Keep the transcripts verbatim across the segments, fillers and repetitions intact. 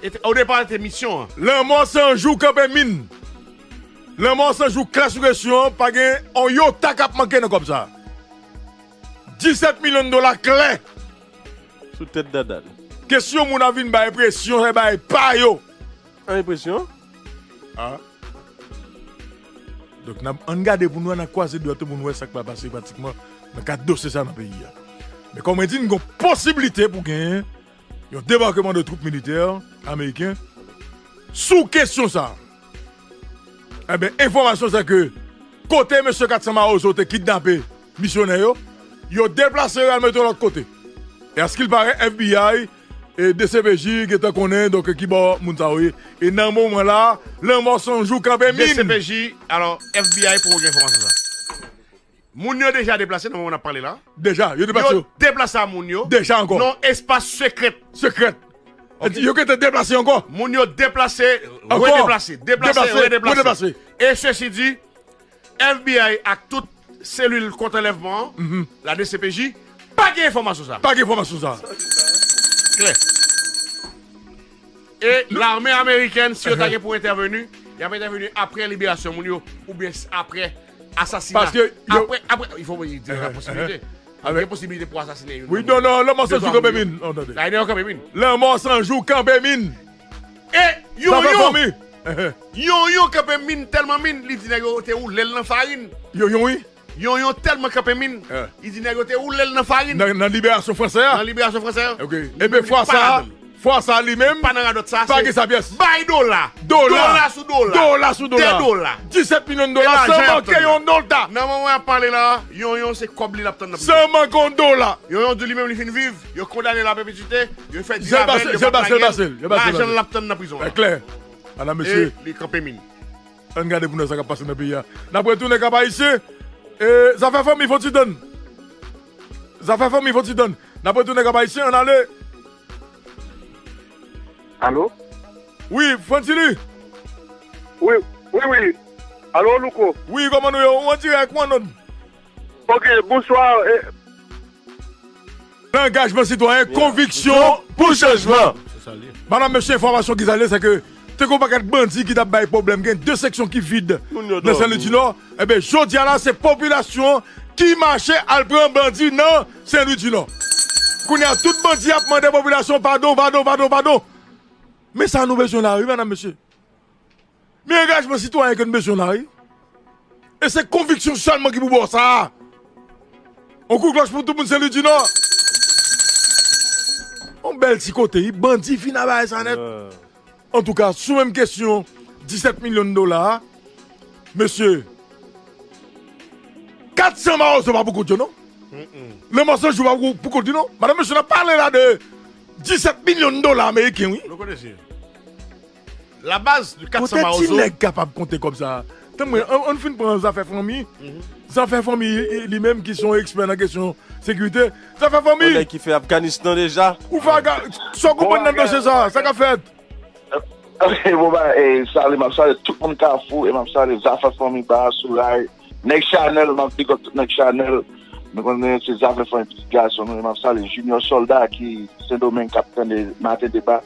te, te, o depa, te misyon an. Lanmò san jou kanpe min. Lanmò san jou klè sou kesyon an, pa gen on yota k ap manke nan kòb sa. Disèt milyon dola klè. Sou tèt Dadal. Kesyon moun ap vin bay presyon, se bay pa yo. An enpresyon? Ah. Donk, n ap, ann gade pou nou, ann kwaze dwèt pou nou wè sa k pral pase pratikman nan kad dosye sa nan peyi a. Men kòm mwen di, n gon posiblite pou genyen yon debakman de twoup militè ameriken sou kesyon sa. Enben, enfòmasyon sa ke kote mesye Katsan Mawozo te kidnape misyonè yo, yo deplase yo al mete yo lòt kote. E askil pare, F B I e D C P J gentan konnen donk ki bò moun sa yo ye. E nan moman la, lanmò san jou kanpe min. D C P J, alò, F B I pou gen enfòmasyon sa. Moun yo deja deplase nan moman n ap pale la. Deja, yo deplase Yo yo. Deplase a moun yo. Deja ankò. Nan espas sekrè. Sekrè. Yo gentan deplase ankò. Moun yo deplase, Ankò. Redeplase, deplase, Deplase, redeplase. redeplase. E sesi di, F B I ak tout selil kont anlèvman an, la D C P J, pa gen enfòmasyon sa. Pa gen enfòmasyon sa. Klè. E lame amerikèn, si yo ta gen pou entèveni, Y ap entèveni apre liberasyon moun yo, oubyen s- apre asasina. Paske yo- Apre, apre, il faut dire la possibilité. Gen posibilite pou asasinen youn. Wi, non, non, lanmò san jou kanpe min. Lanmò san jou kanpe min. E Yonyon. Yonyon kanpe min, tèlman min, li di nèg yo te woule l nan farin. Yonyon, wi. Yonyon tèlman kanpe min, li di nèg yo te woule l nan farin. Nan, nan liberasyon fransè a? Nan liberasyon fransè a. Ok. Ebyen, fwa sa, fwa sa li menm, pa nan radòt sa, pa gen sa pyès. Bay dola. Dola. Dola sou dola. Dola sou dola. Dèdola. Disèt milyon dola, san manke yon dola. Nan moman y ap pale la, Yonyon se kòb li l ap tann nan prizon. San manke yon dola. Yonyon di li menm li fin viv, yo kondane l a pèpetite, yo fè dil avè l, yo pa t lage l, lajan l ap tann nan prizon an. Klè. Ala mesye. E li kanpe min. Ann gade pou nou sa k ap pase nan peyi a. N ap retounen Kap Ayisyen. E, zafè fanmi, fò ti tann. Zafè fanmi, fò ti tann. N ap retounen Kap Ayisyen, ann ale. Alo? Wi, Frantili. Wi, wi, wi. Alo, Louko? Wi, kòman nou ye? Ou an dirèk, ou an onn? Ok, bonswa. Nan angajman sitwayen, konviksyon pou chanjman. Madanm, mesye, enfòmasyon ki sa ye, se ke te gen yon pakèt bandi ki t ap bay pwoblèm. Gen de seksyon ki vid nan Sen Lwi di Nò. Ebyen, jodi a la, se popilasyon ki mache al pran bandi nan Sen Lwi di Nò. Kounye a, tout bandi ap mande popilasyon padon, padon, padon, padon. Men sa nou bezwen la, wi, madanm, mesye. Men angajman sitwayen ke n bezwen la, wi. E se konviksyon sèlman ki pou ba w sa. On kou klòch pou tout moun, Sen Lwi di Nò. On bèl ti kote, wi. Bandi fin a bagay sa nèt. Antouka, sou menm kesyon disèt milyon dola a, mesye, kat san mawozo pa pou kont yo, non? Lanmò san jou pa pou, pou kont li, non? Madanm, mesye, n ap pale la de disèt milyon dola ameriken, wi. Nou konnen se labaz de kat san mawozo. Kote ti nèg kapab konte kòb sa? Tann mwen, ann, ann fin pran zafè fanmi. Zafè fanmi, li menm ki se yon ekspè nan kesyon sekirite. Zafè fanmi! Yon nèg ki fè Afganistan deja. Ou fè aga, sa w konprann nan dosye sa? Sa k ap fèt? Ok, bon, ba, e, salye, m ap salye tout moun Kafou, e m ap salye zafè fanmi ba a sou ray. Nèg Chanèl, m ap big up tout nèg Chanèl. Nou konnen se zafè fanmi pitit gason nou, e m ap salye Junior Sòlda ki Sendomeng k ap tande maten deba.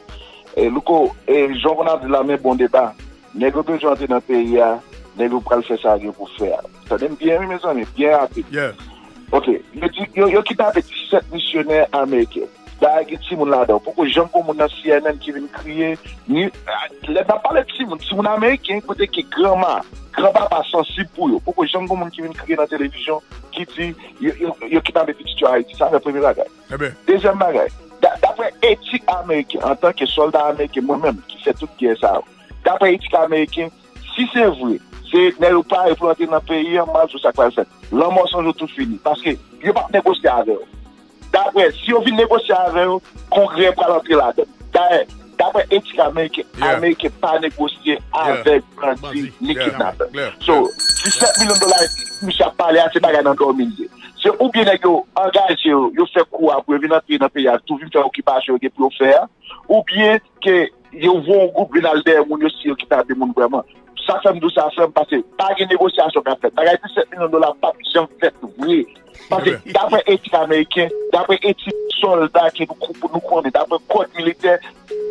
E, Louko, e, jan w konn ap di la, men bon deba. Nèg yo bezwen antre nan peyi a, nèg yo pral fè sa yo gen pou fè a. Tande m byen, wi, mezanmi, byen rapid. Ok, yo di, yo, yo kidnape disèt misyonè ameriken. Dayè, gen timoun ladan yo. Poko janm gen moun nan C N N ki vin kriye, ni, lè n ap pale timoun, timoun ameriken, kote ke granma, granpapa sansib pou yo. Poko janm gen moun ki vin kriye nan televizyon, ki di, yo, yo, yo kidnape pitit yo Ayiti. Sa se premye bagay. Dezyèm bagay, da-, daprè etik ameriken, antanke sòlda ameriken, mwen menm, ki fè tout gè sa yo, daprè etik ameriken, si se vre, se nèg yo pare pou antre nan peyi an, m ap di w sa k pral fèt. Lanmò san jou tou fini. Paske yo p ap negosye avè yo. Daprè, si yo vin negosye avè yo, Kongrè pral antre ladan. Dayè, daprè etik ameriken, ameriken pa negosye avèk bandi ni kidnapè. So, disèt milyon dola misye ap pale a, se bagay nan dòmi l ye. Se oubyen nèg yo angaje yo, yo fè kou a pou yo vin antre nan peyi a, tou vin fè okipasyon yo gen pou yo fè a, oubyen ke yo voye yon gwoup vin al dèyè moun yo si yo kidnape moun vrèman. Sa fè m di w sa, frè m, paske pa gen negosyasyon k ap fèt. Bagay disèt milyon dola p ap janm fèt vre. Paske daprè etik ameriken, daprè etik sòlda ke nou, nou konnen, daprè kòd militè,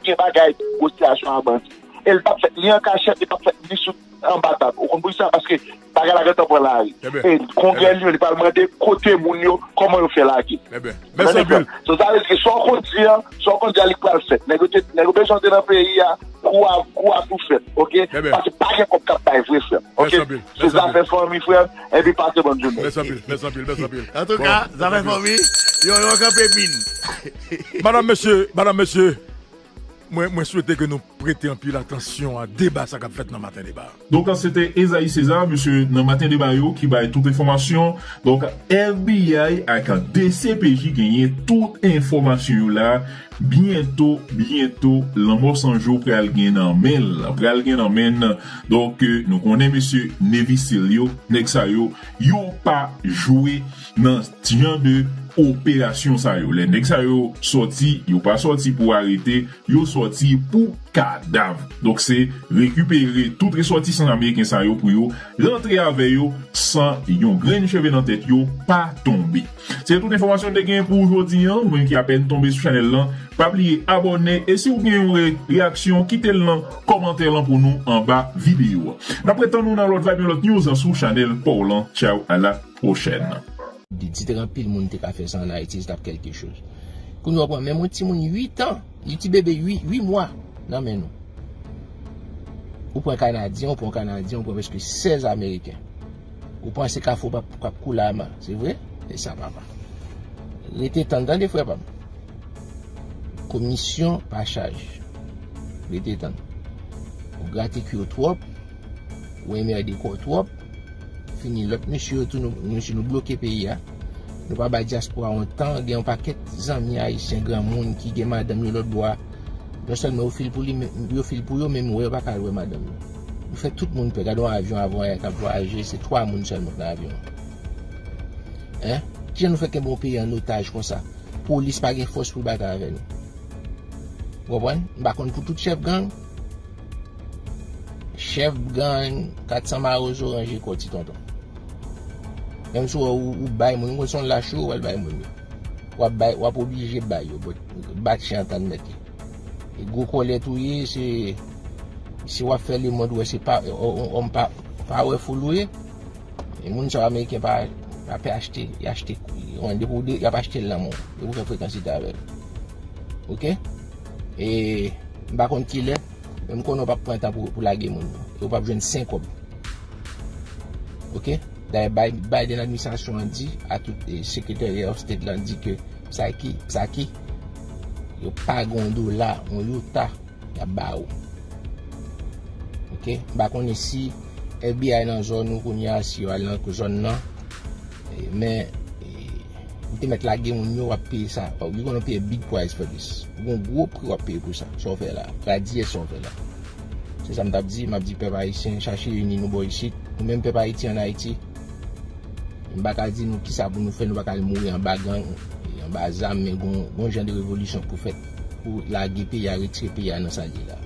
gen bagay negosyasyon a bandi. E l p ap fèt ni an kachèt, li p ap fèt ni sou anba tab. Ou konn poukisa? Paske bagay la gentan pran lari. E Kongrè li menm, li pral mande kote moun yo, kòman yo fè lage. Mèsi anpil. So, sa vle di ke sa w konn di a, sa w konn di a, li pral fèt. Nèg yo te, nèg yo bezwen antre nan peyi a, kou a, kou a tou fèt, ok? Paske pa gen kòb k ap bay vre, frè m, ok? Se zafè fanmi, frè m, epi pase bòn jounen. Mèsi anpil, mèsi anpil, mèsi anpil. Antouka, zafè fanmi, yo, yo kanpe min. Madanm, mesye, madanm, mesye, mwen, mwen swete ke nou prete anpil atansyon a deba sa k ap fèt nan maten deba. Donk, se te Esaïe César, mesye, nan maten deba yo, ki bay tout enfòmasyon. Donk, F B I ak D C P J genyen tout enfòmasyon yo la. Byento, byento, Lanmò San Jou pral gen nan men l. Pral gen nan men l. Donk, nou konnen mesye Navy SEAL yo, nèg sa yo, yo pa jwe nan jan de operasyon sa yo. Lè nèg sa yo sòti, yo pa sòti pou arete, yo sòti pou kadav. Donk, se rekipere tout resòtisan ameriken sa yo pou yo rantre avè yo san yon grenn cheve nan tèt yo pa tonbe. Se tout enfòmasyon n te gen pou ou jodi a. Ou menm ki apèn tonbe sou chanèl lan, pa bliye abòne. E si w gen yon re- reyaksyon, kite l nan kòmantè lan pou nou anba videyo a. N ap ret tann nou nan lòt vibe, yon lòt news sou chanèl pa w lan. Tchaw, a la pwochèn. Di, di te gen anpil moun te ka fè sa an Ayiti, se t ap kèlke choz. Kounye a w pran menm yon timoun uit an, yon ti bebe uit, uit mwa nan men nou. Ou pran Kanadyen, ou pran Kanadyen, ou pran prèske sèz Ameriken. Ou panse Kafou p ap, p ap koule a ma, se vre? E sa, papa. Rete tann, tande, frè pa m. Komisyon pa chaj. Rete tann. Ou grate kwi w twòp, ou enmède kò w twòp. Fini, lòt mesye yo tou, nou, nou, si nou bloke peyi a. Nou pa bay dyaspora yon tan, gen yon pakèt zanmi ayisyen, granmoun ki gen madanm yo lòt bò a. Non sèlman yo fil pou li, men, yo fil pou yo, men m wè yo pa ka al wè madanm yo. Nou fè tout moun pè. Gade yon avyon avan yè k ap vwayaje, se twa moun sèlman k nan avyon an. Hein? Kijan nou fè kenbe yon peyi an otaj konsa? Polis pa gen fòs pou batay avè nou. Ou konprann? M pa konn pou tout chèf gang. Chèf gang, kat san mawozo, ranje kò ti tonton. Menm si w, ou, ou bay moun, ou konn se yon lach ou, w al bay moun yo. W ap bay, w ap oblije bay yo, bat chen an tann mèt li. E gwo kòlèt ou ye, se, si w ap fè lemonn wè se pa, òm pa, powerful ou ye. E moun sa yo ameriken pa, pa pè achte, y achte, depi w de, y ap achte l nan men w. Depi w fè frekansite avè l. Oke? E m pa konn kilè, men m konnen w p ap pran tan pou, pou lage moun yo. E w p ap jwenn senk kòb. Oke? Dayè, Bi- Biden administrasyon an di a tout, e, Secretary of State lan di ke Psaki, Psaki, yo pa gen yon dola, yon yota y ap ba ou. Oke? M pa konnen si F B I nan zòn ou kounye a, si yo al nan zòn nan. E, men, e, ou te mèt lage moun yo, w ap peye sa. You gonna pay a big price for this. Ou gon gwo pri w ap peye pou sa. Sa w fè la. Radye sa w fè la. Se sa m t ap di. M ap di pèp ayisyen, chache ini nou bò isit. Nou menm pèp Ayiti ann Ayiti, m pa ka di nou kisa pou nou fè, nou pa ka al mouri anba gang, anba zam, men gon, gon jan de revolisyon pou fèt, pou lage peyi a, retire peyi a nan sa l ye la.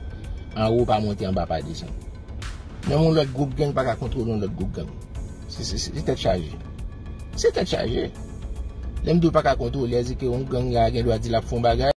Anwo pa monte, anba pa desann. Menm yon lòt gwoup gang pa ka kontwole yon lòt gwoup gang. Se, se, se, se tèt chaje. Se tèt chaje. Lè m di w pa ka kontwole, se ke yon gang la gen dwa di l ap fè yon bagay,